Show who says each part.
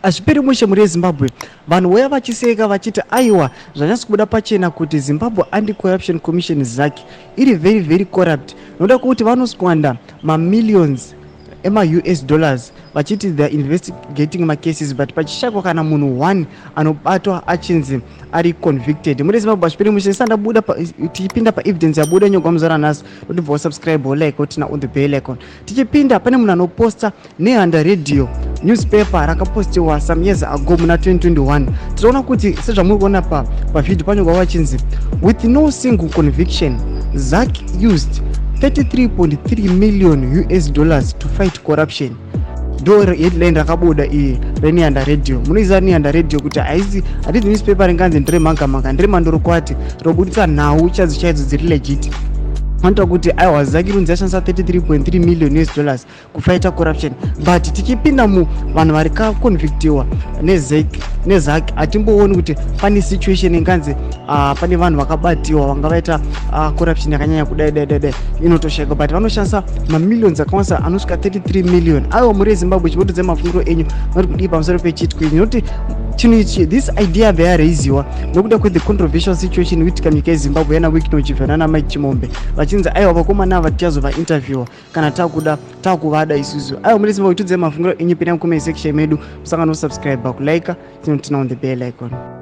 Speaker 1: Hazviperi mushe mhuri yeZimbabwe. Vanhu vouya vachiseka vachiti aiwa, zvanyatso kubuda pachena kuti Zimbabwe Anti-Corruption Commission, ZACC, iri very very corrupt, nokuda kwekuti vanosquander mamillions emaUS dollars vachiti they are investigating macases, but pachishakwa kana munhu one anobatwa achinzi ari convicted. Muri Zimbabwe, hazviperi mushe. Sandabuda, tichipinda paevidence yabuda nyogwa muzora nhasi, totibva wasubscribe, wolike, woturn on the bell icon. Tichipinda, pane munhu anoposta Nehanda Radio newspaper rakapostiwa some years ago muna 2021. Tinoona kuti sezvamuri kuona pavhidhio panyorwa vachinzi, "With no single conviction, ZACC used 33.3 million US dollars to fight corruption." Ndo headline rakabuda iyi reNehanda Radio. Munoiziva Nehanda Radio kuti haisi, hatizi newspaper ringanzi nderemhangamhanga, nderemandorokwati, robudisa nhau chaidzo chaidzo dziri legit. Vanoita kuti aiwa, ZACC runzi yashandisa 33.3 million US dollars kufighta corruption, but tichipinda muvanhu vari kaconvictiwa neZACC, hatimbooni kuti pane situation inganzi pane vanhu vakabatiwa vanga vaita corruption yakanyanya kudai dai dai dai, inotoshayikwa, but vanoshandisa mamillions akawandisa anosvika 33 million. Aiwa, muri yeZimbabwe, chibotodzai mafungiro enyu vari kudii pamusoro pechitiko ichi, nokuti chinhu ichi, this idea yabva yaraiziwa nokuda kwethe controversial situation ikuitika munyika yeZimbabwe yana Wicknell Chivayo nana Mike Chimombe, vachinzi aiwa, vakomana ava tichazovainterviewa kana takuda, takuvada isusu. Aiwa, muri Zimbabwe, tiudzai mafungiro enyu, pinda mucomment section medu, musangano, subscribe, kulike, tinoturn on the bell icon.